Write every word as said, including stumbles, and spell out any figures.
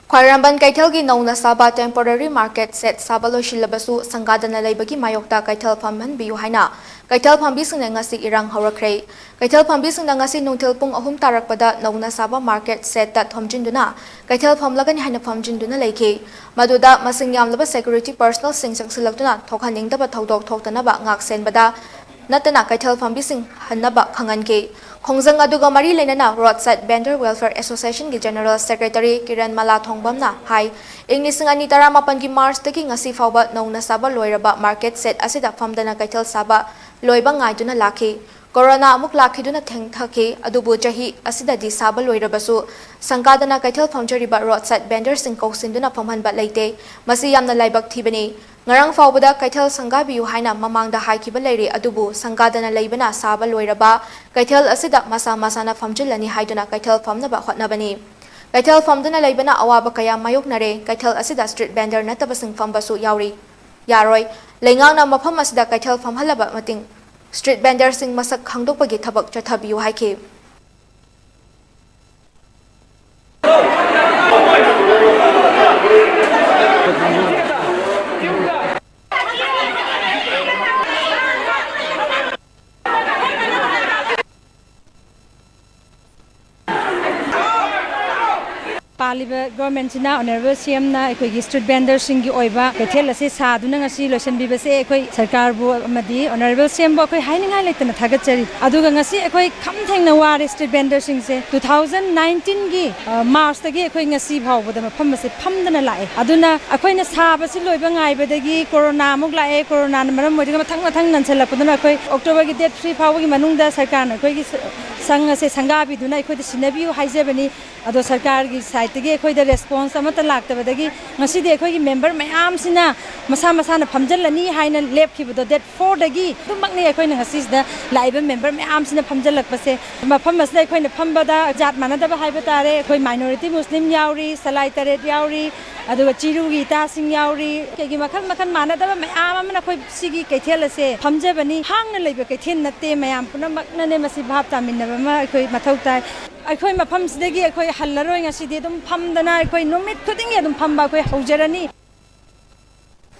ꯈ꯭ꯋꯥꯏꯔꯝꯕꯟ ꯀꯩꯊꯦꯜꯒꯤ ꯅꯧꯅ ꯁꯥꯕ temporary market shed ꯁꯥꯕ ꯂꯣꯏꯁꯤꯜꯂꯕꯁꯨ ꯁꯪꯒꯥꯗꯅ ꯂꯩꯕꯒꯤ ꯃꯥꯌꯣꯛꯇ ꯀꯩꯊꯦꯜ ꯐꯝꯍꯟꯕꯤꯌꯨ ꯍꯥꯏꯅ ꯀꯩꯊꯦꯜ ꯐꯝꯕꯤꯁꯤꯡꯅ ꯉꯁꯤ ꯏꯔꯥꯡ ꯍꯧꯔꯛꯈ꯭ꯔꯦ꯫ ꯀꯩꯊꯦꯜ ꯐꯝꯕꯤꯁꯤꯡꯅ ꯉꯁꯤ ꯅꯨꯡꯊꯤꯜ ꯄꯨꯡ ꯑꯍꯨꯝ ꯇꯥꯔꯛꯄꯗ ꯅꯧꯅ ꯁꯥꯕ market shedꯇ ꯊꯣꯝꯖꯤꯟꯗꯨꯅ ꯀꯩꯊꯦꯜ ꯐꯝꯂꯒꯅꯤ ꯍꯥꯏꯅ ꯐꯝꯖꯤꯟꯗꯨꯅ ꯂꯩꯈꯤ꯫ ꯃꯗꯨꯗ ꯃꯁꯤꯡ ꯌꯥꯝꯂꯕ security personnelꯁꯤꯡ ꯆꯪꯁꯤꯜꯂꯛꯇꯨꯅ ꯊꯣꯛꯍꯟꯅꯤꯡꯗꯕ ꯊꯧꯗꯣꯛ ꯊꯣꯛꯇꯅꯕ ꯉꯥꯛ ꯁꯦꯟꯕꯗ ꯅꯠꯇꯅ ꯀꯩꯊꯦꯜ ꯐꯝꯕꯤꯁꯤꯡ ꯍꯟꯅꯕ ꯈꯪꯍꯟꯈꯤ꯫ ꯈꯣꯡꯖꯪ ꯑꯗꯨꯒ ꯃꯔꯤ ꯂꯩꯅꯅ Roadside Vendor Welfare Associationꯒꯤ General Secretary Kiran ꯃꯂꯥ ꯊꯣꯡꯕꯝꯅ ꯍꯥꯏ, ꯏꯪ ꯂꯤꯁꯤꯡ ꯑꯅꯤ ꯇꯔꯥꯃꯥꯄꯟꯒꯤ Marchꯇꯒꯤ ꯉꯁꯤ ꯐꯥꯎꯕ ꯅꯧꯅ ꯁꯥꯕ ꯂꯣꯏꯔꯕ market shed ꯑꯁꯤꯗ ꯐꯝꯗꯅ ꯀꯩꯊꯦꯜ ꯁꯥꯕ ꯂꯣꯏꯕ ꯉꯥꯏꯗꯨꯅ ꯂꯥꯛꯈꯤ꯫ ꯀꯣꯔꯣꯅꯥ ꯑꯃꯨꯛ ꯂꯥꯛꯈꯤꯗꯨꯅ ꯊꯦꯡꯊꯈꯤ, ꯑꯗꯨꯕꯨ ꯆꯍꯤ ꯑꯁꯤꯗꯗꯤ ꯁꯥꯕ ꯂꯣꯏꯔꯕꯁꯨ ꯁꯪꯒꯥꯗꯅ ꯀꯩꯊꯦꯜ ꯐꯝꯖꯔꯤꯕ Roadside Vendorꯁꯤꯡ ꯀꯧꯁꯤꯟꯗꯨꯅ ꯐꯝꯍꯟꯕ ꯂꯩꯇꯦ꯫ ꯃꯁꯤ ꯌꯥꯝꯅ ꯂꯥꯏꯕꯛ ꯊꯤꯕꯅꯤ꯫ ꯉꯔꯥꯡ ꯐꯥꯎꯕꯗ ꯀꯩꯊꯦꯜ ꯁꯪꯒꯥꯕꯤꯌꯨ ꯍꯥꯏꯅ ꯃꯃꯥꯡꯗ ꯍꯥꯏꯈꯤꯕ ꯂꯩꯔꯦ, ꯑꯗꯨꯕꯨ ꯁꯪꯒꯥꯗꯅ ꯂꯩꯕꯅ ꯁꯥꯕ ꯂꯣꯏꯔꯕ ꯀꯩꯊꯦꯜ ꯑꯁꯤꯗ ꯃꯁꯥ ꯃꯁꯥꯅ ꯐꯝꯖꯤꯜꯂꯅꯤ ꯍꯥꯏꯗꯨꯅ ꯀꯩꯊꯦꯜ ꯐꯝꯅꯕ ꯍꯣꯠꯅꯕꯅꯤ꯫ ꯀꯩꯊꯦꯜ ꯐꯝꯗꯨꯅ ꯂꯩꯕꯅ ꯑꯋꯥꯕ ꯀꯌꯥ ꯃꯥꯌꯣꯛꯅꯔꯦ꯫ ꯀꯩꯊꯦꯜ ꯑꯁꯤꯗ street vendor ꯅꯠꯇꯕꯁꯤꯡ ꯐꯝꯕꯁꯨ ꯌꯥꯎꯔꯤ꯫ ꯌꯥꯔꯣꯏ꯫ ꯂꯩꯉꯥꯛꯅ ꯃꯐꯝ ꯑꯁꯤꯗ ꯀꯩꯊꯦꯜ ꯐꯝꯍꯜꯂꯕ ꯃꯇꯨꯡ street vendorꯁꯤꯡ ꯃꯁꯛ ꯈꯪꯗꯣꯛꯄꯒꯤ ꯊꯕꯛ ꯆꯠꯊꯕꯤꯌꯨ ꯍꯥꯏꯈꯤ꯫ ꯄꯥꯜꯂꯤꯕ governmentꯁꯤꯅ, Honourable CMꯅ ꯑꯩꯈꯣꯏꯒꯤ street vendorꯁꯤꯡꯒꯤ ꯑꯣꯏꯕ ꯀꯩꯊꯦꯜ ꯑꯁꯤ ꯁꯥꯗꯨꯅ ꯉꯁꯤ ꯂꯣꯏꯁꯤꯟꯕꯤꯕꯁꯦ ꯑꯩꯈꯣꯏ ꯁꯔꯀꯥꯔꯕꯨ ꯑꯃꯗꯤ Honourable CMꯕꯨ ꯑꯩꯈꯣꯏ ꯍꯥꯏꯅꯤꯡꯉꯥꯏ ꯂꯩꯇꯅ ꯊꯥꯒꯠꯆꯔꯤ꯫ ꯑꯗꯨꯒ ꯉꯁꯤ ꯑꯩꯈꯣꯏ ꯈꯝ ꯊꯦꯡꯅ ꯋꯥꯔꯦ street vendorꯁꯤꯡꯁꯦ꯫ Two thousand nineteenꯒꯤ, ꯑ, Marchꯇꯒꯤ ꯑꯩꯈꯣꯏ ꯉꯁꯤ ꯐꯥꯎꯕꯗ ꯃꯐꯝ ꯑꯁꯦ ꯐꯝꯗꯅ ꯂꯥꯛꯑꯦ꯫ ꯑꯗꯨꯅ ꯑꯩꯈꯣꯏꯅ ꯁꯥꯕꯁꯤ ꯂꯣꯏꯕ ꯉꯥꯏꯕꯗꯒꯤ ꯀꯣꯔꯣꯅꯥ ꯑꯃꯨꯛ ꯂꯥꯛꯑꯦ, ꯀꯣꯔꯣꯅꯥꯅ ꯃꯔꯝ ꯑꯣꯏꯔꯒ ꯃꯊꯪ ꯃꯊꯪ ꯅꯟꯁꯜꯂꯛꯄꯗꯨꯅ ꯑꯩꯈꯣꯏ Octoberꯒꯤ date three ꯐꯥꯎꯕꯒꯤ ꯃꯅꯨꯡꯗ ꯁꯔꯀꯥꯔꯅ ꯑꯩꯈꯣꯏꯒꯤ ꯁ-, ꯁꯪ ꯑꯁꯦ ꯁꯪꯒꯥꯕꯤꯗꯨꯅ ꯑꯩꯈꯣꯏꯗ ꯁꯤꯟꯅꯕꯤꯌꯨ ꯍꯥꯏꯖꯕꯅꯤ꯫ ꯑꯗꯣ ꯁꯔꯀꯥꯔꯒꯤ sideꯇꯒꯤ ꯑꯩꯈꯣꯏꯗ response ꯑꯃꯠꯇ ꯂꯥꯛꯇꯕꯗꯒꯤ ꯉꯁꯤꯗꯤ ꯑꯩꯈꯣꯏꯒꯤ member ꯃꯌꯥꯝꯁꯤꯅ ꯃꯁꯥ ꯃꯁꯥꯅ ꯐꯝꯖꯤꯜꯂꯅꯤ ꯍꯥꯏꯅ ꯂꯦꯞꯈꯤꯕꯗꯣ date fourꯗꯒꯤ ꯑꯗꯨꯃꯛꯅꯤ ꯑꯩꯈꯣꯏꯅ ꯉꯁꯤꯁꯤꯗ ꯂꯥꯛꯏꯕ member ꯃꯌꯥꯝꯁꯤꯅ ꯐꯝꯖꯤꯜꯂꯛꯄꯁꯦ꯫ ꯃꯐꯝ ꯑꯁꯤꯗ ꯑꯩꯈꯣꯏꯅ ꯐꯝꯕꯗ ꯖꯥꯠ ꯃꯥꯟꯅꯗꯕ ꯍꯥꯏꯕ ꯇꯥꯔꯦ, ꯑꯩꯈꯣꯏ minority Muslim ꯌꯥꯎꯔꯤ, ꯁꯂꯥꯏ ꯇꯔꯦꯠ ꯌꯥꯎꯔꯤ, ꯑꯗꯨꯒ ꯆꯤꯔꯨꯒꯤ ꯏꯇꯥꯁꯤꯡ ꯌꯥꯎꯔꯤ, ꯀꯩꯒꯤ ꯃꯈꯜ ꯃꯈꯜ ꯃꯥꯟꯅꯗꯕ ꯃꯌꯥꯝ ꯑꯃꯅ ꯑꯩꯈꯣꯏ ꯁꯤꯒꯤ ꯀꯩꯊꯦꯜ ꯑꯁꯦ ꯐꯝꯖꯕꯅꯤ꯫ ꯍꯥꯡꯅ ꯂꯩꯕ ꯀꯩꯊꯦꯜ ꯅꯠꯇꯦ, ꯃꯌꯥꯝ ꯄꯨꯝꯅꯃꯛꯅꯅꯦ ꯃꯁꯤ ꯚꯥꯞ ꯇꯥꯃꯤꯟꯅꯕ ꯑꯃ ꯑꯩꯈꯣꯏ ꯃꯊꯧ ꯇꯥꯏ꯫ ꯑꯩꯈꯣꯏ ꯃꯐꯝꯁꯤꯗꯒꯤ ꯑꯩꯈꯣꯏ ꯍꯜꯂꯔꯣꯏ, ꯉꯁꯤꯗꯤ ꯑꯗꯨꯝ ꯐꯝꯗꯅ ꯑꯩꯈꯣꯏ ꯅꯨꯃꯤꯠ ꯈꯨꯗꯤꯡꯒꯤ ꯑꯗꯨꯝ ꯐꯝꯕ ꯑꯩꯈꯣꯏ ꯍꯧꯖꯔꯅꯤ꯫